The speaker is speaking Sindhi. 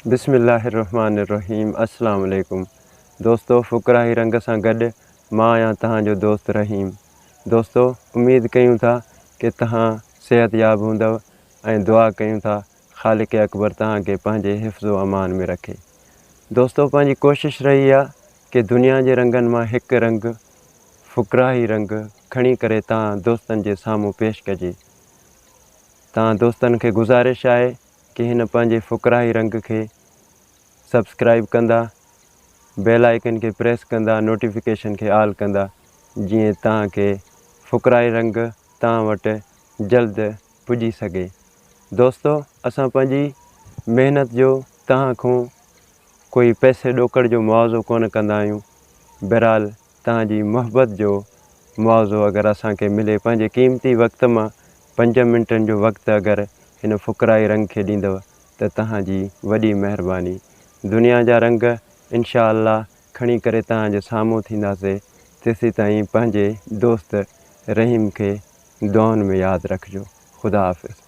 بسم الله الرحمٰن الرحيم السلام عليڪم دوستو فقراهي رنگ سان گڏ مان آهيان توهان جو دوست رحيم دوستو اميد ڪيون ٿا ڪي توهان صحت ياب هوندؤ ۽ دعا ڪيون ٿا خالق اڪبر توهان کي پنهنجي حفظ و امان ۾ رکي دوستو پنهنجي ڪوشش رهي آ ڪي دنيا جي رنگن مان هڪ رنگ فقراهي رنگ کڻي ڪري توهان دوستن جي سامهون پيش ڪجي توهان دوستن کي گذارش آهي ڪي هن پنهنجي فقراهي رنگ کي سبسڪرائيب ڪندا بيل آئيڪن کي پريس ڪندا نوٽيفڪيشن کي آل ڪندا جيئن توهان کي فقراهي رنگ توهان وٽ جلد پڄي سگهي دوستو اسان پنهنجي محنت جو توهان کون ڪوئي پئسي ڏوڪڙ جو معاوضو ڪونه ڪندا آهيون بهرحال توهان جي محبت جو معاوضو اگر اسان کي ملي پنهنجي قيمتي وقت مان پنج منٽن جو وقت اگر هن فقرائي رنگ کي ڏيندؤ ته توهان جي وڏي مهرباني. دنيا جا رنگ انشاء الله کڻي ڪري توهان جي سامهون ٿينداسي تيسيتائين پنهنجي دوست رحيم کي دعائن ۾ ياد رکجو. خدا حافظ.